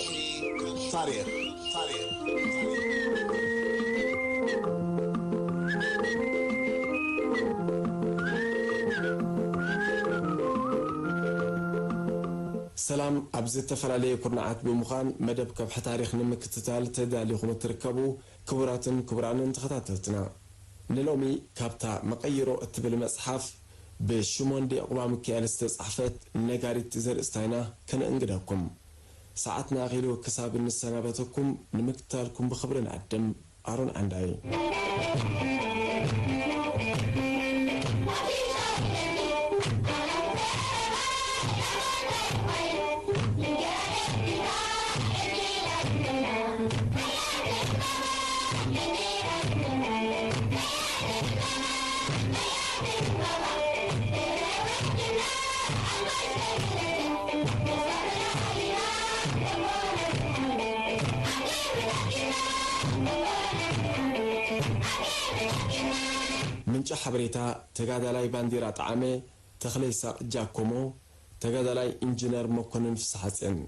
ታሪኽ፣ ታሪኽ። ሰላም፣ ኣብ ዝተፈላለየ ኩርናዓት ብምዃን መደብ ከብሒ ታሪኽ ንምክትታል ተዳሊኹም እትርከቡ ክቡራትን ክቡራንን ተኸታተልትና፣ ንሎሚ ካብታ መቐይሮ እትብል መጽሓፍ ብሽሞንዲ ዕቑባ ሚካኤል ዝተጻሕፈት ነጋሪት ዘርእስታ ኢና ከነእንግደኩም። ሰዓትና ኣኺሉ ክሳብ እንሰናበተኩም ንምክትታልኩም ብኽብሪ ንዕድም። ኣሮን ዓንዳይ። ምንጪ ሓበሬታ፣ ተጋዳላይ ባንዲራ ጠዓመ፣ ተኽለ ይስሐቅ ጃኮሞ፣ ተጋዳላይ ኢንጂነር መኮንን ፍስሓጽዮን።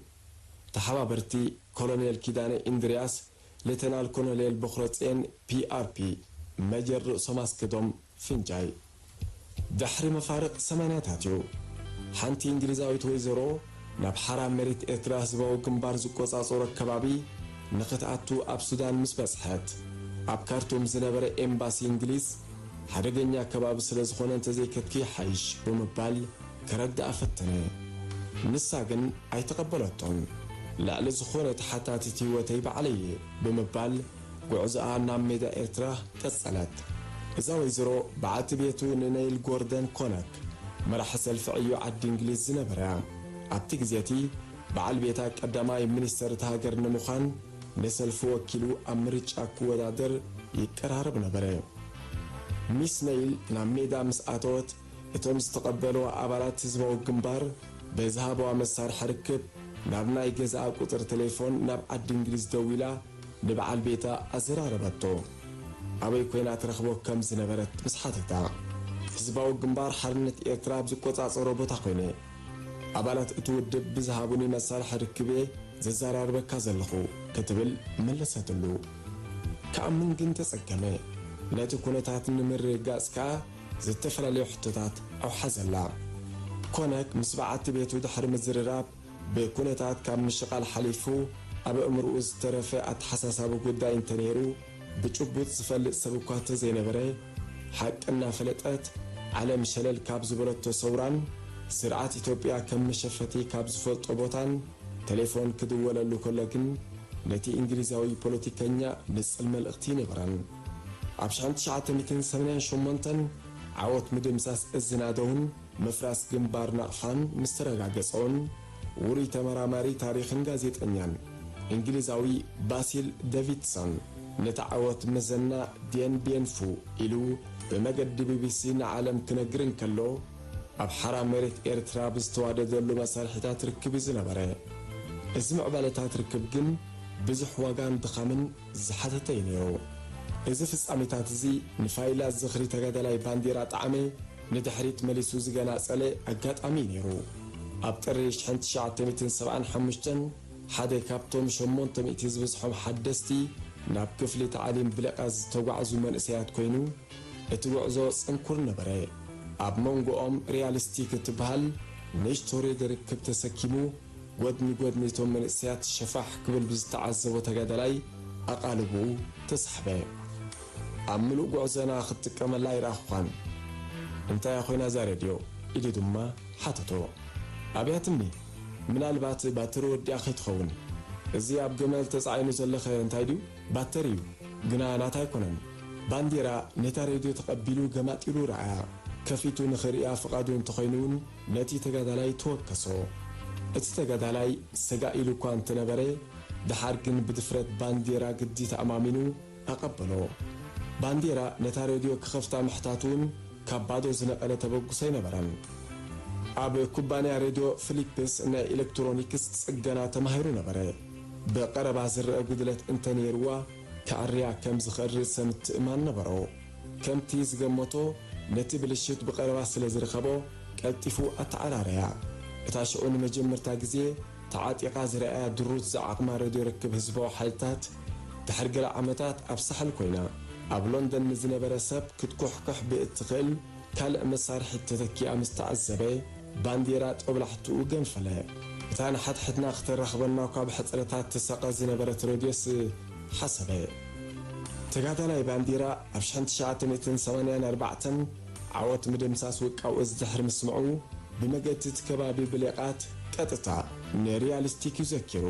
ተሓባበርቲ፣ ኮሎኔል ኪዳነ ኢንድርያስ፣ ሌተናል ኮሎኔል በኹረጽዮን፣ ፒኣርፒ፣ መጀር ርእሶም ኣስገዶም ፍንጃይ። ድሕሪ መፋርቕ ሰማንያታት እዩ። ሓንቲ እንግሊዛዊት ወይዘሮ ናብ ሓራ መሬት ኤርትራ ህዝባዊ ግንባር ዝቆጻጸሮ ከባቢ ንኽትኣቱ ኣብ ሱዳን ምስ በጽሐት፣ ኣብ ካርቱም ዝነበረ ኤምባሲ እንግሊዝ፣ ሓደገኛ ከባቢ ስለ ዝኾነ እንተዘይከድኪ ይሓይሽ ብምባል ከረድኣ ፈተነ። ንሳ ግን ኣይተቐበለቶን። ልዕሊ ዝኾነ ተሓታቲት ህይወተይ ባዕለይ እየ ብምባል ጉዕዞኣ ናብ ሜዳ ኤርትራ ቀጸለት። እዛ ወይዘሮ በዓልቲ ቤቱ ንነይል ጎርደን ኮነክ፣ መራሒ ሰልፊ ዕዮ ዓዲ እንግሊዝ ዝነበረ እያ። ኣብቲ ግዜ እቲ በዓል ቤታ ቀዳማይ ሚኒስተር እታ ሃገር ንምዃን ንሰልፊ ወኪሉ ኣብ ምርጫ ክወዳደር ይቀራረብ ነበረ። ሚስ ነይል ናብ ሜዳ ምስ ኣተወት፣ እቶም ዝተቐበልዋ ኣባላት ህዝባዊ ግንባር ብዝሃብዋ መሳርሒ ርክብ፣ ናብ ናይ ገዛኣ ቁጽሪ ቴሌፎን ናብ ዓዲ እንግሊዝ ደዊላ ንበዓል ቤታ ኣዘራረበቶ። ኣበይ ኮይና ትረኽቦ ከም ዝነበረት ምስ ሓተታ፣ ህዝባዊ ግንባር ሓርነት ኤርትራ ኣብ ዝቆጻጸሮ ቦታ ኮይነ፣ ኣባላት እቲ ውድብ ብዝሃቡኒ መሳርሒ ርክብ እየ ዘዘራርበካ ዘለኹ ክትብል መለሰትሉ። ክኣምን ግን ተጸገመ። ነቲ ኩነታት ንምርግጋጽ ከኣ ዝተፈላለዩ ሕቶታት ኣውሓዘላ። ኮነክ ምስ በዓልቲ ቤቱ ድሕሪ ምዝርራብ፣ ብኩነታት ካብ ምሽቓል ሓሊፉ ኣብ ኣእምሮኡ ዝተረፈ ኣተሓሳሳቢ ጉዳይ እንተነይሩ፣ ብጭቡጥ ዝፈልጥ ሰብ እኳ እንተዘይነበረ፣ ሓቂ እናፈለጠት ዓለም ሸለል ካብ ዝበለቶ ሰውራን ስርዓት ኢትዮጵያ ከም መሸፈቲ ካብ ዝፈልጦ ቦታን ቴሌፎን ክድወለሉ ከሎ ግን፣ ነቲ እንግሊዛዊ ፖለቲከኛ ንጽል መልእኽቲ ይነግረን። ኣብ ሽሕን ትሽዓተ ሚእትን ሰማንያን ሸሞንተን ዓወት ምድምሳስ እዚ ናደውን ምፍራስ ግንባር ናቕፋን ምስ ተረጋገጸውን፣ ውሩይ ተመራማሪ ታሪኽን ጋዜጠኛን እንግሊዛዊ ባሲል ዴቪድሰን ነቲ ዓወት መዘና ዴን ቤን ፉ ኢሉ ብመገዲ ቢቢሲ ንዓለም ክነግር እንከሎ፣ ኣብ ሓራ መሬት ኤርትራ ብዝተዋደደሉ መሳርሒታት ርክብ እዩ ዝነበረ። እዚ ምዕባለታት ርክብ ግን ብዙሕ ዋጋን ድኻምን ዝሓተተ እዩ ነይሩ። እዚ ፍጻሜታት እዚ ንፋይላት ዝኽሪ ተጋዳላይ ባንዴራ ጣዕመ ንድሕሪት መሊሱ ዝገናጸለ ኣጋጣሚ እዩ ነይሩ። ኣብ ጥሪ ሽሕን ትሽዓተ ሚእትን ሰብዓን ሓሙሽተን ሓደ ካብቶም ሸሞንተ ሚእቲ ዝበዝሖም ሓደስቲ ናብ ክፍሊ ታዕሊም ብለቃ ዝተጓዕዙ መንእሰያት ኮይኑ፣ እቲ ጉዕዞ ጽንኩር ነበረ። ኣብ መንጎኦም ሪያሊስቲክ እትበሃል ንእሽቶ ሬድዮ ርክብ ተሰኪሙ፣ ጎድኒ ጎድኒ እቶም መንእሰያት ሸፋሕ ክብል ብዝተዓዘቦ ተጋዳላይ ኣቓልቦኡ ተሳሕበ። ኣብ ምሉእ ጉዕዞና ክትጥቀመላ ኣይረኣኹኻን። እንታይ እያ ኮይና እዛ ሬድዮ? ኢሉ ድማ ሓተቶ። ኣብያትኒ፣ ምናልባት ባትሪ ወዲኣ ከይትኸውን። እዚ ኣብ ገመል ተጻዒኑ ዘለኸ እንታይ ድዩ? ባተሪ እዩ፣ ግና ናታ ኣይኮነን። ባንዴራ ነታ ሬድዮ ተቐቢሉ ገማጢሉ ረኣያ። ከፊቱ ንኽርእያ ፍቓዱ እንተኾይኑ እውን ነቲ ተጋዳላይ ተወከሶ። እቲ ተጋዳላይ ሰጋእ ኢሉ እኳ እንተነበረ፣ ደሓር ግን ብድፍረት ባንዴራ ግዲ ተኣማሚኑ ኣቐበሎ። ባንዴራ ነታ ሬድዮ ክኸፍታ ምሕታቱ እውን ካብ ባዶ ዝነቐለ ተበግሶ ኣይነበረን። ኣብ ኩባንያ ሬድዮ ፊሊፕስ ናይ ኤሌክትሮኒክስ ጽገና ተማሂሩ ነበረ። ብቐረባ ዝረአ ጉድለት እንተነይርዋ፣ ከዐርያ ከም ዝኽእል ርእሰ ምትእምማን ነበሮ። ከምቲ ዝገመቶ፣ ነቲ ብልሽት ብቐረባ ስለ ዝረኸቦ፣ ቀልጢፉ ኣተዓራረያ። እታ ሽዑ ንመጀመርታ ግዜ ተዓጢቓ ዝረኣያ ድሩት ዝዓቕማ ሬድዮ ርክብ ህዝባዊ ሓይልታት፣ ድሕሪ ገለ ዓመታት ኣብ ሳሕል ኮይና፣ ኣብ ሎንደን ንዝነበረ ሰብ ክትኩሕኩሕ ብእትኽእል ካልእ መሳርሒት ተተኪኣ ምስ ተዓዘበ፣ ባንዴራ ጦብላሕትኡ ገንፈለ። እታ ንሓድሕድና ክተራኽበና እኳ ብሕጽረታት ትሳቐ ዝነበረት ሬድዮስ ሓሰበ። ተጋዳላይ ባንዴራ ኣብ ሽሕን ትሽዓተ ሚእትን ሰማንያን ኣርባዕተን ዓወት ምድምሳስ ውቃው እዝ ድሕሪ ምስምዑ፣ ብመገዲ እቲ ከባቢ ብሌቓት ቀጥታ ንሪያሊስቲክ እዩ ዘኪሩ።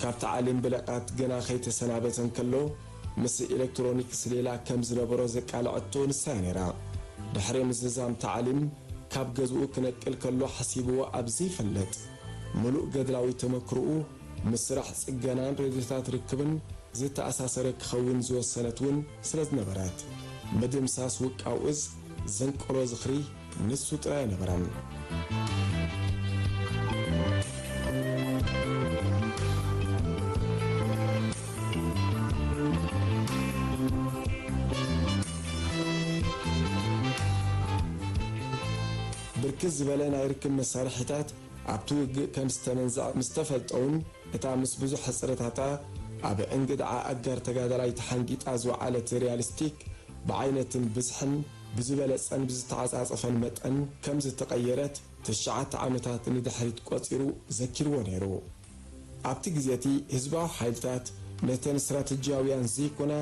ካብ ታዕሊም ብሌቓት ገና ከይተሰናበተ እንከሎ፣ ምስ ኤሌክትሮኒክስ ሌላ ከም ዝነበሮ ዘቃለዐቶ ንሳ እያ ነይራ። ድሕሪ ምዝዛም ታዕሊም፣ ካብ ገዝኡ ክነቅል ከሎ ሓሲብዎ ኣብ ዘይፈልጥ፣ ምሉእ ገድላዊ ተመክሮኡ ምስ ስራሕ ጽገናን ሬድዮታት ርክብን ዝተኣሳሰረ ክኸውን ዝወሰነት እውን ስለ ዝነበረት፣ ምድምሳስ ውቃው እዝ ዘንቀሎ ዝኽሪ ንሱ ጥራይ ኣይነበረን። ብርክት ዝበለ ናይ ርክብ መሳርሒታት ኣብቲ ውግእ ከም ዝተመንዝዐ ምስ ተፈልጠ እውን፣ እታ ምስ ብዙሕ ሕጽረታታ ኣብ እንግድዓ ኣጋር ተጋዳላይ ተሓንጊጣ ዝወዓለት ሪያሊስቲክ፣ ብዓይነትን ብዝሕን ብዝበለጸን ብዝተዓጻጸፈን መጠን ከም ዝተቐየረት፣ ትሽዓተ ዓመታት ንድሕሪት ቆጺሩ ዘኪርዎ ነይሩ። ኣብቲ ግዜ እቲ፣ ህዝባዊ ሓይልታት ነተን ስትራተጂያውያን ዘይኮና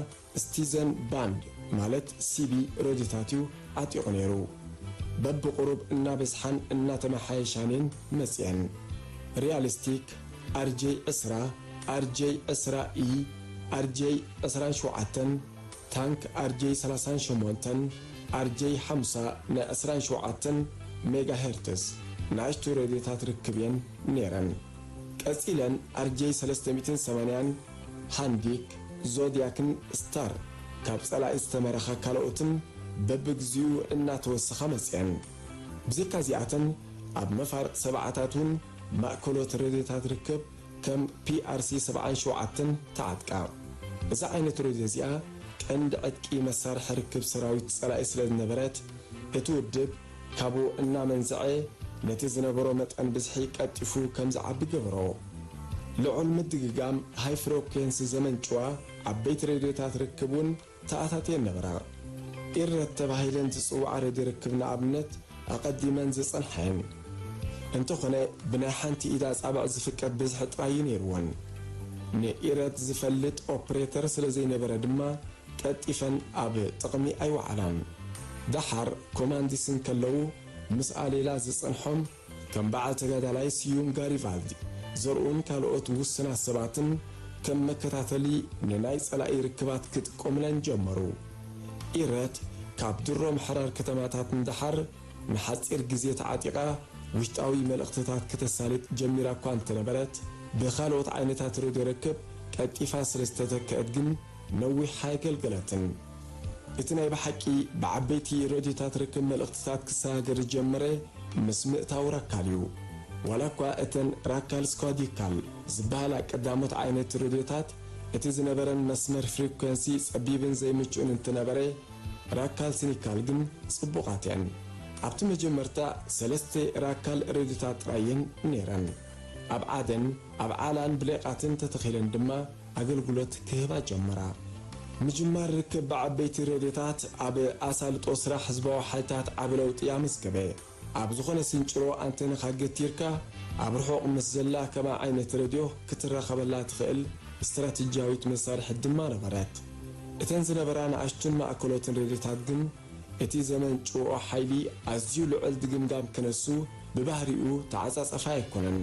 ስቲዘን ባንድ፣ ማለት ሲቢ ሬድዮታት እዩ ዓጢቑ ነይሩ። በብቑሩብ እናበዝሓን እናተመሓየሻን እየን መጺአን። ሪያሊስቲክ፣ ኣርጄይ ዕስራ፣ ኣርጄይ ዕስራ ኢ፣ ኣርጄይ ዕስራን ሸውዓተን፣ ታንክ ኣርጄይ ሰላሳን ሸሞንተን፣ ኣርጄይ ሓምሳ ናይ ዕስራን ሸውዓተን ሜጋ ሄርትዝ ንኣሽቱ ሬድዮታት ርክብ እየን ነይረን። ቀጺለን ኣርጄይ ሰለስተ ሚእትን ሰማንያን፣ ሃንዲክ፣ ዞድያክን ስታር ካብ ጸላኢ ዝተመረኻ ካልኦትን በብግዚኡ እናተወሰኻ መጺአን። ብዘይካ እዚኣተን፣ ኣብ መፋርቕ ሰብዓታት እውን ማእከሎት ሬድዮታት ርክብ ከም ፒ ኣር ሲ ሰብዓን ሸውዓተን ተዓጥቃ። እዛ ዓይነት ሬድዮ እዚኣ ቀንዲ ዕጥቂ መሳርሒ ርክብ ሰራዊት ጸላኢ ስለ ዝነበረት፣ እቲ ውድብ ካብኡ እናመንዝዐ ነቲ ዝነበሮ መጠን ብዝሒ ቀልጢፉ ከም ዝዓቢ ገበሮ። ልዑል ምድግጋም ሃይ ፍሪኮንሲ ዘመንጭዋ ዓበይቲ ሬድዮታት ርክብ እውን ተኣታትየን ነበራ። ኢረት ተባሂለን ዝጽውዓ ሬድዮ ርክብ ንኣብነት ኣቐዲመን ዝጸንሓ እየን። እንተኾነ ብናይ ሓንቲ ኢድ ኣጻብዕ ዝፍቀድ ብዝሒ ጥራይ እዩ ነይርወን። ንኢረት ዝፈልጥ ኦፕሬተር ስለ ዘይነበረ ድማ ቀልጢፈን ኣብ ጥቕሚ ኣይወዓላን። ደሓር ኮማንዲስ እንከለዉ ምስኣ ሌላ ዝጸንሖም ከም በዓል ተጋዳላይ ስዩም ጋሪቫልዲ ዘርኡን ካልኦት ውሱናት ሰባትን ከም መከታተሊ ንናይ ጸላኢ ርክባት ክጥቀሙለን ጀመሩ። ኢረት ካብ ድሮ ምሕራር ከተማታት ንደሓር ንሓጺር ግዜ ተዓጢቓ ውሽጣዊ መልእኽትታት ክተሳልጥ ጀሚራ እኳ እንተነበረት፣ ብኻልኦት ዓይነታት ሬድዮ ርክብ ቀልጢፋ ስለ ዝተተክአት ግን ነዊሕ ኣየገልገለትን። እቲ ናይ ብሓቂ ብዓበይቲ ሬድዮታት ርክብ መልእኽትታት ክሰጋገር ዝጀመረ ምስ ምእታው ራካል እዩ። ዋላ እኳ እተን ራካል ስኳዲካል ዝበሃላ ቀዳሞት ዓይነት ሬድዮታት፣ እቲ ዝነበረን መስመር ፍሪኮንሲ ጸቢብን ዘይምቹእን እንትነበረ፣ ራካል ሲኒካል ግን ጽቡቓት እየን። ኣብቲ መጀመርታ ሰለስተ ራካል ሬድዮታት ጥራይ እየን ነይረን። ኣብ ዓደን፣ ኣብ ዓላን ብሌቓትን ተተኺለን ድማ ኣገልግሎት ክህባ ጀመራ። ምጅማር ርክብ ብዓበይቲ ሬድዮታት ኣብ ኣሳልጦ ስራሕ ህዝባዊ ሓይልታት ዓቢ ለውጢ ኣመዝገበ። ኣብ ዝኾነ ስንጭሮ ኣንተነኻ ገቲርካ፣ ኣብ ርሑቕ ምስ ዘላ ከማ ዓይነት ሬድዮ ክትራኸበላ ትኽእል ስትራተጂያዊት መሳርሒት ድማ ነበረት። እተን ዝነበራ ንኣሽቱን ማእከሎትን ሬድዮታት ግን፣ እቲ ዘመንጭውኦ ሓይሊ ኣዝዩ ልዑል ድግምጋም ክነሱ ብባህሪኡ ተዓጻጻፋይ ኣይኮነን።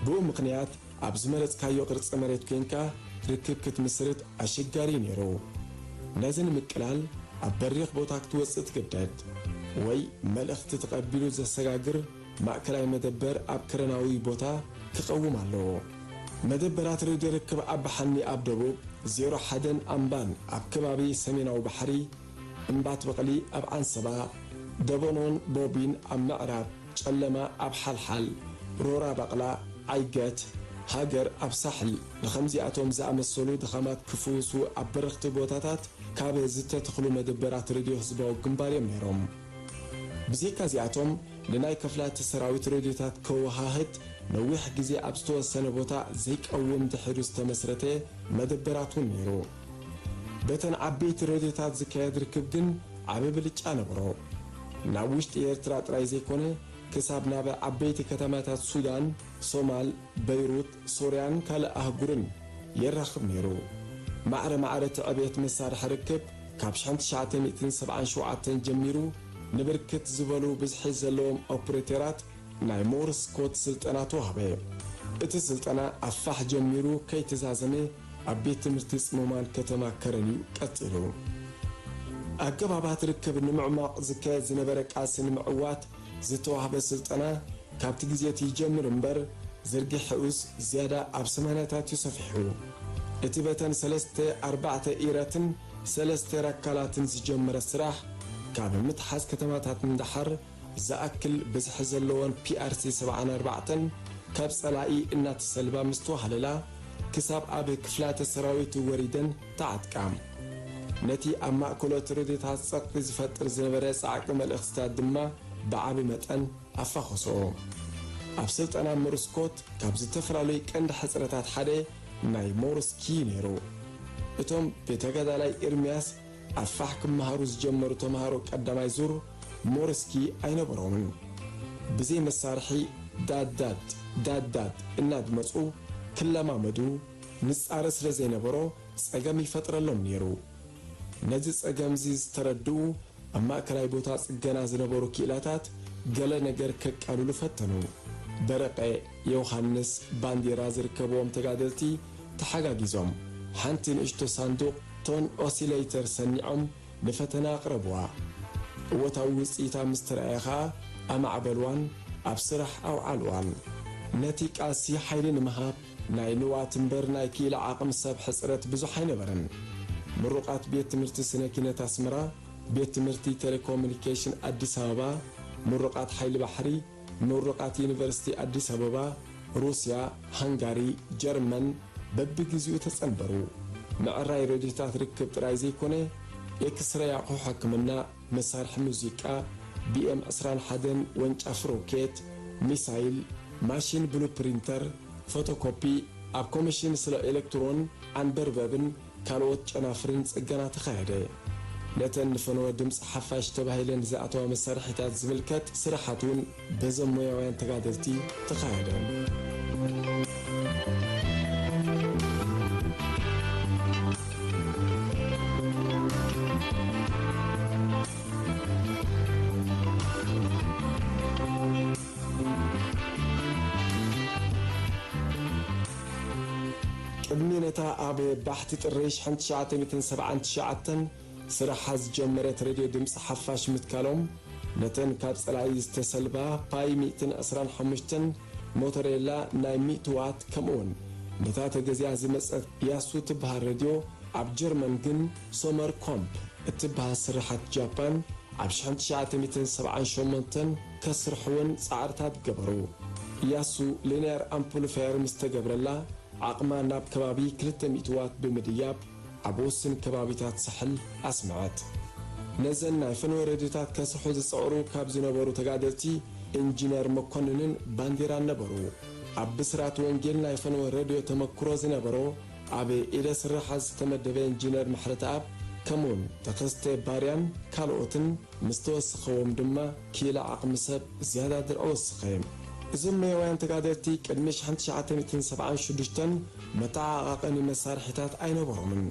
ብኡ ምኽንያት፣ ኣብ ዝመረጽካዮ ቅርጺ መሬት ኴንካ ርክብ ክትምስርት ኣሸጋሪ እዩ ነይሩ። ነዚ ንምቅላል ኣብ በሪኽ ቦታ ክትወጽእ ትግደድ፣ ወይ መልእኽቲ ተቐቢሉ ዘሰጋግር ማእከላይ መደበር ኣብ ከረናዊ ቦታ ክቐውም ኣለዎ። መደበራት ሬድዮ ርክብ ኣብ ባሓኒ ኣብ ደቡብ፣ ዜሮ ሓደን ኣምባን ኣብ ከባቢ ሰሜናዊ ባሕሪ፣ እምባት በቕሊ ኣብ ዓንሰባ፣ ደበኖን ቦቢን ኣብ ምዕራብ፣ ጨለማ ኣብ ሓልሓል፣ ሮራ ባቕላ፣ ዓይገት፣ ሃገር ኣብ ሳሕል፣ ንኸምዚኣቶም ዝኣመሰሉ ድኻማት ክፍውሱ ኣብ በረኽቲ ቦታታት ካብ ዝተተኽሉ መደበራት ሬድዮ ህዝባዊ ግንባር እዮም ነይሮም። ብዘይካ እዚኣቶም፣ ንናይ ከፍላቲ ሰራዊት ሬድዮታት ከወሃህድ ነዊሕ ግዜ ኣብ ዝተወሰነ ቦታ ዘይቀውም ድሒሩ ዝተመስረተ መደበራት እውን ነይሩ። በተን ዓበይቲ ሬድዮታት ዝካየድ ርክብ ግን ዓቢ ብልጫ ነበሮ። ናብ ውሽጢ ኤርትራ ጥራይ ዘይኮነ፣ ክሳብ ናብ ዓበይቲ ከተማታት ሱዳን፣ ሶማል፣ በይሩት፣ ሶርያን ካልእ ኣህጉርን የራኽብ ነይሩ። ማዕረ ማዕረ እቲ ዕብየት መሳርሒ ርክብ ካብ ሽሕን ትሽዓተ ሚእትን ሰብዓን ሸውዓተን ጀሚሩ ንብርክት ዝበሉ ብዝሒ ዘለዎም ኦፕሬተራት ናይ ሞርስ ኮድ ስልጠና ተዋህበ። እቲ ስልጠና ኣብ ፋሕ ጀሚሩ ከይተዛዘመ ኣብ ቤት ትምህርቲ ጽሙማን ከተማ ከረን እዩ ቀጺሉ። ኣገባባት ርክብ ንምዕሟቕ ዝካየድ ዝነበረ ቃልሲ ንምዕዋት ዝተዋህበ ስልጠና ካብቲ ግዜ እቲ ይጀምር እምበር፣ ዝርግሐኡስ ዝያዳ ኣብ ሰማንያታት እዩ ሰፊሑ። እቲ በተን ሰለስተ ኣርባዕተ ኢረትን ሰለስተ ራካላትን ዝጀመረ ስራሕ፣ ካብ ምትሓዝ ከተማታት ንደሓር ዝኣክል ብዝሒ ዘለወን ፒ ኣር ሲ ሰብዓን ኣርባዕተን ካብ ጸላኢ እናተሰልባ ምስ ተዋህለላ፣ ክሳብ ኣብ ክፍላተ ሰራዊት ወሪደን ተዓጥቃ። ነቲ ኣብ ማእከሎት ሬድዮታት ጸቕጢ ዝፈጥር ዝነበረ ጻዕቂ መልእኽትታት ድማ ብዓቢ መጠን ኣፋኾስኦ። ኣብ ስልጠና ሞርስ ኮድ ካብ ዝተፈላለዩ ቀንዲ ሕጽረታት ሓደ ናይ ሞርስ ኪ ነይሩ። እቶም ብተጋዳላይ ኤርምያስ ኣብ ፋሕ ክመሃሩ ዝጀመሩ ተምሃሮ ቀዳማይ ዙር ሞርስ ኪ ኣይነበሮምን። ብዘይ መሳርሒ ዳድ ዳድ ዳድ ዳድ እናድመጹ ክለማመዱ ንጻረ ስለ ዘይነበሮ ጸገም ይፈጥረሎም ነይሩ። ነዚ ጸገምዚ ዝተረድኡ ኣብ ማእከላይ ቦታ ጽገና ዝነበሩ ክኢላታት ገለ ነገር ከቃልሉ ፈተኑ። በረቐ ዮሃንስ ባንዴራ ዝርከብዎም ተጋደልቲ ተሓጋጊዞም ሓንቲ ንእሽቶ ሳንዱቕ ቶን ኦሲሌተር ሰኒዖም ንፈተና ኣቕረብዋ። እወታዊ ውጽኢታ ምስ ተረኣየ ኸኣ ኣማዕበልዋን ኣብ ስራሕ ኣውዓልዋን። ነቲ ቃልሲ ሓይሊ ንምሃብ ናይ ንዋት እምበር ናይ ክኢላ ዓቕሚ ሰብ ሕጽረት ብዙሕ ኣይነበረን። ምሩቓት ቤት ትምህርቲ ስነ ኪነት ኣስመራ፣ ቤት ትምህርቲ ቴሌኮሙኒኬሽን ኣዲስ ኣበባ፣ ምሩቓት ሓይሊ ባሕሪ፣ ምሩቓት ዩኒቨርሲቲ ኣዲስ ኣበባ፣ ሩስያ፣ ሃንጋሪ፣ ጀርመን በብግዜኡ ተጸንበሩ። ምዕራይ ሬድዮታት ርክብ ጥራይ ዘይኮነ፣ ኤክስራይ ኣቑሑ ሕክምና፣ መሳርሒ ሙዚቃ፣ ቢ ኤም ዕስራን ሓደን ወንጫፍ ሮኬት፣ ሚሳይል፣ ማሽን ብሉፕሪንተር፣ ፎቶኮፒ፣ ኣብ ኮሚሽን ስለ ኤሌክትሮን ኣንበርበብን ካልኦት ጨናፍርን ጽገና ተኻየደ። ነተን ንፈነወ ድምጺ ሓፋሽ ተባሂለን ዝኣተዋ መሳርሒታት ዝምልከት ስራሓት እውን በዞም ሞያውያን ተጋደልቲ ተኻየደ። ቅድሚ ነታ ኣብ ባሕቲ ጥሪ ሽሕን ትሽዓተ ሚእትን ሰብዓን ትሽዓተን ስራሓ ዝጀመረት ሬድዮ ድምፂ ሓፋሽ ምትካሎም፣ ነተን ካብ ጸላኢ ዝተሰልባ ፓይ ሚእትን ዕስራን ሓሙሽተን ሞቶሬላ ናይ ሚእቲ ዋት፣ ከምኡውን ነታ ተገዚኣ ዝመጸት ያሱ ትበሃል ሬድዮ፣ ኣብ ጀርመን ግን ሶመር ኮምፕ እትበሃል ስርሓት ጃፓን ኣብ ሽሕን ትሽዓተ ሚእትን ሰብዓን ሸሞንተን ከስርሕወን ጻዕርታት ገበሩ። ያሱ ሊንያር ኣምፕሊፋየር ምስ ተገብረላ፣ ዓቕማ ናብ ከባቢ ክልተ ሚእቲ ዋት ብምድያብ፣ ኣብ ውሱን ከባቢታት ሳሕል ኣስምዐት። ነዘን ናይ ፈነወ ሬድዮታት ከስርሑ ዝጸዕሩ ካብ ዝነበሩ ተጋደልቲ፣ ኢንጂነር መኮንንን ባንዴራን ነበሩ። ኣብ ብስራት ወንጌል ናይ ፈነወ ሬድዮ ተመክሮ ዝነበሮ፣ ኣብ ኢደ ስርሓት ዝተመደበ ኢንጂነር ምሕረተኣብ፣ ከምኡውን ተኸስተ ባርያን ካልኦትን ምስ ተወሰኸዎም ድማ፣ ክኢላ ዓቕሚ ሰብ ዝያዳ ድርዒ ወሰኸ። እዞም ሞያውያን ተጋደልቲ ቅድሚ ሽሕን ትሽዓተ ሚእትን ሰብዓን ሽዱሽተን መተዓቓቐኒ መሳርሒታት ኣይነበሮምን።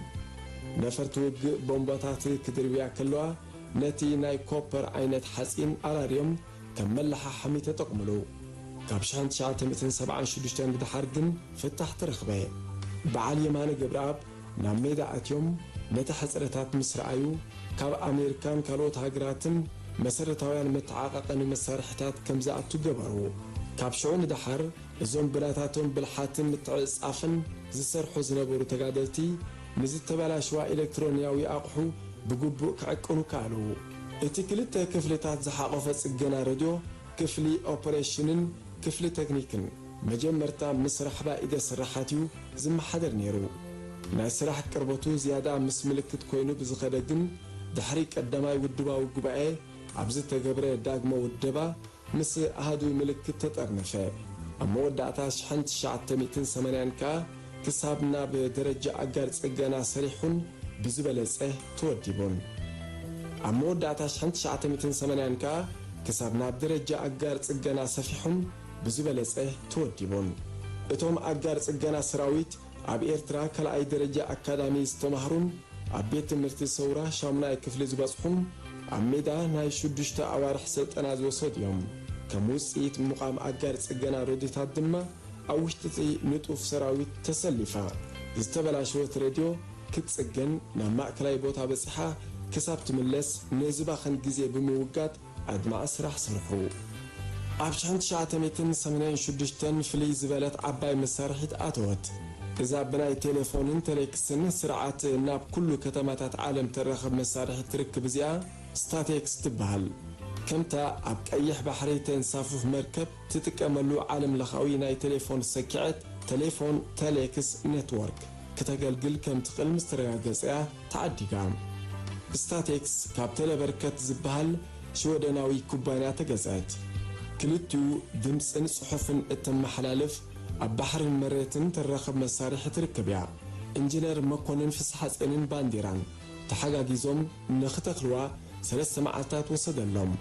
ነፈርቲ ውግእ ቦምባታት ክድርብያ ከለዋ፣ ነቲ ናይ ኮፐር ዓይነት ሓጺን ኣራርዮም ከም መለሓሓሚ ተጠቕምሉ። ካብ ሽሕን ትሽዓተ ሚእትን ሰብዓን ሽዱሽተን ንደሓር ግን ፍታሕ ተረኽበ። በዓል የማነ ገብረኣብ ናብ ሜዳ ኣትዮም ነቲ ሕጽረታት ምስ ረኣዩ፣ ካብ ኣሜሪካን ካልኦት ሃገራትን መሰረታውያን መተዓቓቐኒ መሳርሒታት ከም ዝኣቱ ገበሩ። ካብ ሽዑ ንደሓር እዞም ብናታቶም ብልሓትን ምትዕጽጻፍን ዝሰርሑ ዝነበሩ ተጋደልቲ፣ ንዝተበላሸዋ ኤሌክትሮንያዊ ኣቑሑ ብግቡእ ክዕቅኑ ከኣሉ። እቲ ክልተ ክፍልታት ዝሓቖፈ ጽገና ሬድዮ፣ ክፍሊ ኦፐሬሽንን ክፍሊ ተክኒክን፣ መጀመርታ ምስ ራሕባ ኢደ ስርሓት እዩ ዝመሓደር ነይሩ። ናይ ስራሕ ቅርበቱ ዝያዳ ምስ ምልክት ኮይኑ ብዝኸደ ግን፣ ድሕሪ ቀዳማይ ውድባዊ ጉባኤ ኣብ ዝተገብረ ዳግመ ውደባ፣ ምስ ኣሃዱ ምልክት ተጠርነፈ። ኣብ መወዳእታ ሽሕን ትሽዓተ ሚእትን ሰማንያን ከኣ ክሳብ ናብ ደረጃ ኣጋር ጽገና ሰሪሑን ብዝበለጸ ተወዲቡን። ኣብ መወዳእታ ሽሕን ትሽዓተ ሚእትን ሰማንያን ከኣ ክሳብ ናብ ደረጃ ኣጋር ጽገና ሰፊሑን ብዝበለጸ ተወዲቡን። እቶም ኣጋር ጽገና ሰራዊት ኣብ ኤርትራ ካልኣይ ደረጃ ኣካዳሚ ዝተማህሩን ኣብ ቤት ትምህርቲ ሰውራ ሻሙናይ ክፍሊ ዝበጽሑን ኣብ ሜዳ ናይ ሽዱሽተ ኣዋርሕ ስልጠና ዝወሰዱ እዮም። ከም ውጽኢት ምቋም ኣጋር ጽገና ረድዮታት ድማ ኣብ ውሽጢ እቲ ንጡፍ ሰራዊት ተሰሊፋ። ዝተበላሸወት ረድዮ ክትጽገን ናብ ማእከላይ ቦታ በጺሓ ክሳብ ትምለስ ንዝባኽን ግዜ ብምውጋድ ኣድማዒ ስራሕ ሰርሑ። ኣብ ሽሕን ትሽዓተ ሚእትን ሰማንያን ሽዱሽተን ፍልይ ዝበለት ዓባይ መሳርሒት ኣተወት። እዛ ብናይ ቴሌፎንን ቴሌክስን ስርዓት ናብ ኩሉ ከተማታት ዓለም ተራኽብ መሳርሒት ርክብ እዚኣ ስታቴክስ ትበሃል። ከምታ ኣብ ቀይሕ ባሕሪ ተንሳፍፍ መርከብ ትጥቀመሉ ዓለም ለኻዊ ናይ ቴሌፎን ሰኪዐት፣ ቴሌፎን ቴሌክስ ኔትወርክ፣ ክተገልግል ከም ትኽእል ምስ ተረጋገጸ እያ ተዓዲጋ። ስታቴክስ ካብ ቴሌበርከት ዝበሃል ሽወደናዊ ኩባንያ ተገዝአት። ክልቲኡ ድምጽን ጽሑፍን እተመሓላልፍ ኣብ ባሕርን መሬትን ተራኽብ መሳርሒ ትርከብ እያ። ኢንጂነር መኮንን ፍስሓጼንን ባንዲራን ተሓጋጊዞም ንኽተኽልዋ ሰለስተ መዓልታት ወሰደሎም።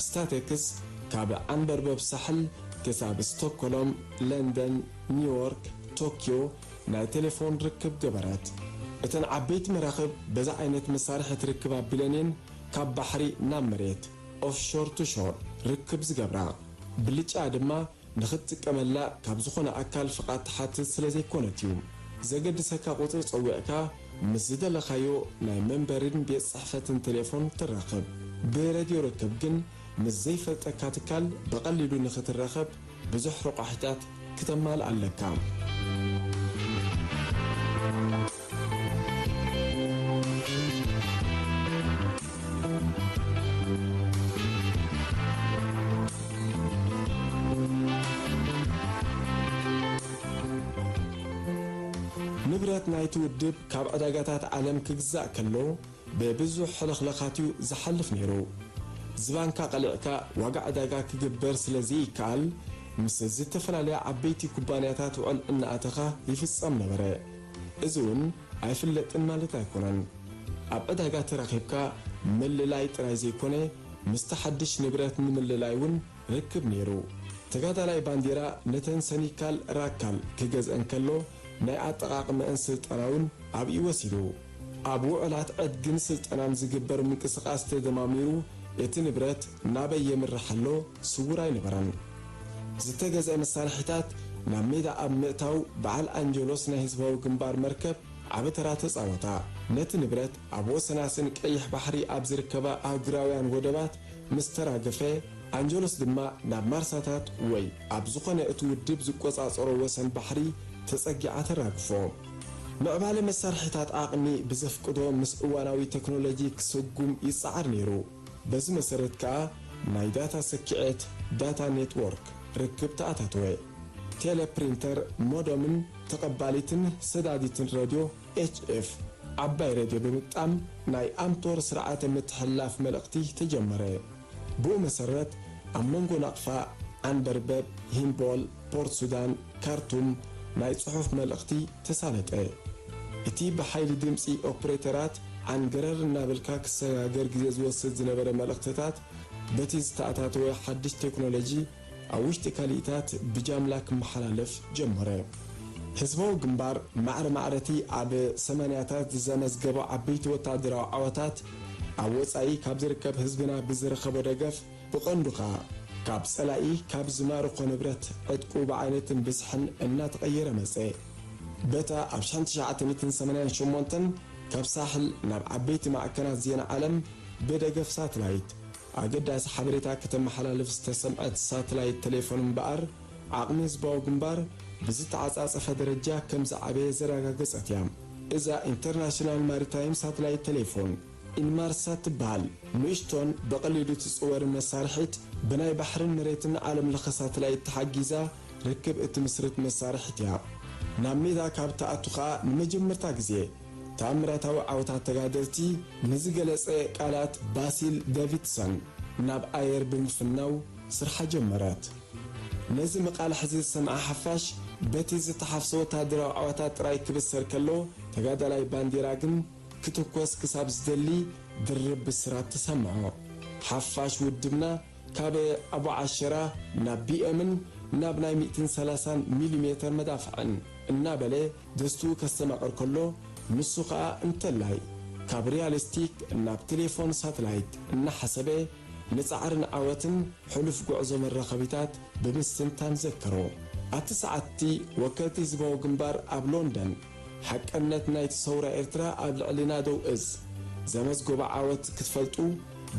ስታቴክስ ካብ ዓንበርበብ ሳሕል ክሳብ ስቶክሆልም፣ ለንደን፣ ኒውዮርክ፣ ቶክዮ ናይ ቴሌፎን ርክብ ገበረት። እተን ዓበይቲ መራኽብ በዚ ዓይነት መሳርሒ ትርክብ ኣቢለን እየን ካብ ባሕሪ ናብ መሬት፣ ኦፍሾር ቱ ሾር፣ ርክብ ዝገብራ። ብልጫ ድማ ንኽትጥቀመላ ካብ ዝኾነ ኣካል ፍቓድ ትሓትት ስለ ዘይኮነት እዩ። ዘገድሰካ ቁጽሪ ጸዊዕካ ምስ ዝደለኻዮ ናይ መንበሪን ቤት ጽሕፈትን ቴሌፎን ትራኸብ። ብረድዮ ርክብ ግን ምስ ዘይፈልጠካ ትካል ብቐሊሉ ንኽትራኸብ ብዙሕ ረቋሒታት ክተማልእ ኣለካ። ንብረት ናይቲ ውድብ ካብ ዕዳጋታት ዓለም ክግዛእ ከሎ፣ ብብዙሕ ሕልኽላኻት እዩ ዝሓልፍ ነይሩ። ዝባንካ ቀሊዕካ ዋጋ ዕዳጋ ክግበር ስለ ዘይከኣል፣ ምስ ዝተፈላለያ ዓበይቲ ኩባንያታት ውዕል እናኣተኻ ይፍጸም ነበረ። እዚ እውን ኣይፍለጥን ማለት ኣይኮነን። ኣብ ዕዳጋ ተራኺብካ ምልላይ ጥራይ ዘይኮነ፣ ምስቲ ሓድሽ ንብረት ንምልላይ እውን ርክብ ነይሩ። ተጋዳላይ ባንዲራ ነተን ሰኒካል ራካል ክገዝአን ከሎ፣ ናይ ኣጠቓቕመአን ስልጠና እውን ኣብኡ ወሲዱ። ኣብ ውዕላት ዕድግን ስልጠናን ዝግበር ምንቅስቓስ ተደማሚሩ፣ እቲ ንብረት ናበይ የምርሕ ኣሎ ስዉር ኣይነበረን። ዝተገዝአ መሳርሒታት ናብ ሜዳ ኣብ ምእታው፣ በዓል ኣንጀሎስ ናይ ህዝባዊ ግንባር መርከብ ዓቢ ተራ ተጻወታ። ነቲ ንብረት ኣብ ወሰናስን ቀይሕ ባሕሪ ኣብ ዝርከባ ኣህጉራውያን ወደባት ምስ ተራገፈ፣ ኣንጀሎስ ድማ ናብ ማርሳታት ወይ ኣብ ዝኾነ እቲ ውድብ ዝቆጻጸሮ ወሰን ባሕሪ ተጸጊዓ ተራግፎ። ምዕባለ መሳርሒታት ዓቕሚ ብዘፍቅዶ ምስ እዋናዊ ቴክኖሎጂ ክስጉም ይጸዓር ነይሩ። በዚ መሰረት ከኣ ናይ ዳታ ሰኪዐት፣ ዳታ ኔትወርክ፣ ርክብ ተኣታተወ። ቴሌፕሪንተር፣ ሞደምን ተቐባሊትን ሰዳዲትን ረድዮ ኤች ኤፍ ዓባይ ረድዮ ብምግጣም ናይ ኣምቶር ስርዓተ ምትሕልላፍ መልእኽቲ ተጀመረ። ብኡ መሰረት ኣብ መንጎ ናቕፋ፣ ዓንበርበብ፣ ሂምቦል፣ ፖርት ሱዳን፣ ካርቱም ናይ ጽሑፍ መልእኽቲ ተሳለጠ። እቲ ብሓይሊ ድምጺ ኦፕሬተራት ዓንገረር እናበልካ ክሰጋገር ግዜ ዝወስድ ዝነበረ መልእኽትታት በቲ ዝተኣታተወ ሓድሽ ቴክኖሎጂ ኣብ ውሽጢ ካልኢታት ብጃምላ ክመሓላለፍ ጀመረ። ህዝባዊ ግንባር ማዕረ ማዕረቲ ኣብ ሰማንያታት ዘመዝገቦ ዓበይቲ ወታደራዊ ዓወታት ኣብ ወጻኢ ካብ ዝርከብ ህዝብና ብዝረኸቦ ደገፍ ብቐንዱ ከኣ ካብ ጸላኢ ካብ ዝማርኾ ንብረት ዕጥቁ ብዓይነትን ብዝሕን እናተቐየረ መጸ። በታ ኣብ ሽሕን ትሽዓተ ሚእትን ሰማንያን ሸሞንተን ካብ ሳሕል ናብ ዓበይቲ ማዕከናት ዜና ዓለም ብደገፍ ሳትላይት ኣገዳሲ ሓበሬታ ከተመሓላልፍ ዝተሰምዐት ሳትላይት ቴሌፎን እምበኣር፣ ዓቕሚ ህዝባዊ ግንባር ብዝተዓጻጸፈ ደረጃ ከም ዝዓበየ ዘረጋገጸት እያ። እዛ ኢንተርናሽናል ማሪታይም ሳትላይት ቴሌፎን፣ ኢንማርሳት ትበሃል ንእሽቶን ብቐሊሉ ትጽወርን መሳርሒት፣ ብናይ ባሕርን መሬትን ዓለም ለኸ ሳትላይት ተሓጊዛ ርክብ እትምስርት መሳርሒት እያ። ናብ ሜዳ ካብ ትኣቱ ኸኣ ንመጀመርታ ግዜ ተኣምራታዊ ዓወታት ተጋደልቲ ንዝገለጸ ቃላት ባሲል ዳቪድሰን ናብ ኣየር ብምፍናው ስርሓ ጀመረት። ነዚ መቓልሕ እዚ ዝሰምዐ ሓፋሽ፣ በቲ ዝተሓፍሰ ወተሃደራዊ ዓወታት ጥራይ ክብሰር ከሎ፣ ተጋዳላይ ባንዴራ ግን ክትኮስ ክሳብ ዝደሊ ድርብ ብስራት ተሰምዖ። ሓፋሽ ውድብና ካብ ኣቡዓሸራ ናብ ቢኤምን ናብ ናይ ሚእትን ሰላሳን ሚሊሜተር መዳፍዕን እናበለ ደስትኡ ከስተማቕር ከሎ፣ ንሱ ኸኣ እንተላይ ካብ ሪያሊስቲክ ናብ ቴሌፎን ሳተላይት እናሓሰበ፣ ንጻዕርን ዓወትን ሕሉፍ ጉዕዞ መራኸቢታት ብምስትንታን ዘከሮ። ኣብቲ ሰዓት'ቲ ወከልቲ ህዝባዊ ግንባር ኣብ ሎንደን፣ ሓቀነት ናይቲ ሰውራ ኤርትራ ኣብ ልዕሊ ናደው እዝ ዘመዝገቦ ዓወት ክትፈልጡ፣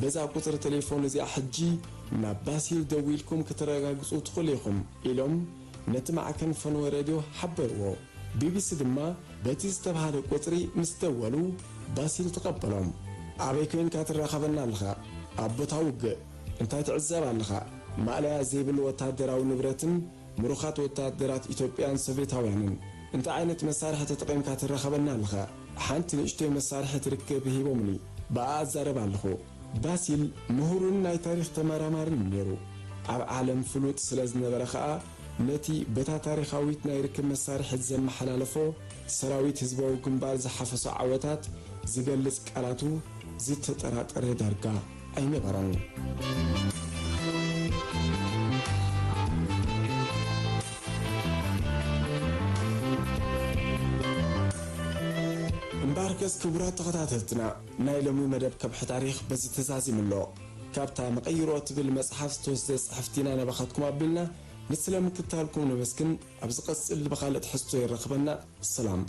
በዛ ቁጽሪ ቴሌፎን እዚኣ ሕጂ ናብ ባሲል ደዊልኩም ከተረጋግጹ ትኽእሉ ኢኹም ኢሎም ነቲ ማዕከን ፈንወ ሬድዮ ሓበርዎ። ቢቢሲ ድማ በቲ ዝተባህለ ቁጽሪ ምስ ደወሉ፣ ባሲል ተቐበሎም። ኣበይ ኮይንካ ትራኸበና ኣለኻ? ኣብ ቦታ ውግእ። እንታይ ትዕዘብ ኣለኻ? ማእለያ ዘይብሉ ወተሃደራዊ ንብረትን ምሩኻት ወተሃደራት ኢትዮጵያን ሶቬታውያንን። እንታይ ዓይነት መሳርሒ ተጠቒምካ ትራኸበና ኣለኻ? ሓንቲ ንእሽቶይ መሳርሒ ትርከብ ሂቦምኒ። ብኣ እዛረብ ኣለኹ። ባሲል ምሁርን ናይ ታሪኽ ተመራማርን እዩ ነይሩ። ኣብ ዓለም ፍሉጥ ስለ ዝነበረ ኸኣ፣ ነቲ በታ ታሪኻዊት ናይ ርክብ መሳርሒት ዘመሓላለፎ ሰራዊት ህዝባዊ ግንባር ዝሓፈሶ ዓወታት ዝገልጽ ቃላቱ ዝተጠራጠረ ዳርጋ ኣይነበረን። እምበኣርከስ ክቡራት ተኸታተልትና፣ ናይ ሎሚ መደብ ከብሒ ታሪኽ በዚ ተዛዚሙ ኣሎ። ካብታ መቐይሮ ትብል መጽሓፍ ዝተወስደ ጽሕፍቲ ኢና ናባኻትኩም ኣቢልና። ንስለ ምክትታልኩም ነመስግን። ኣብ ዝቐጽል ብኻልእ ትሕዝቶ የራኽበና። ሰላም።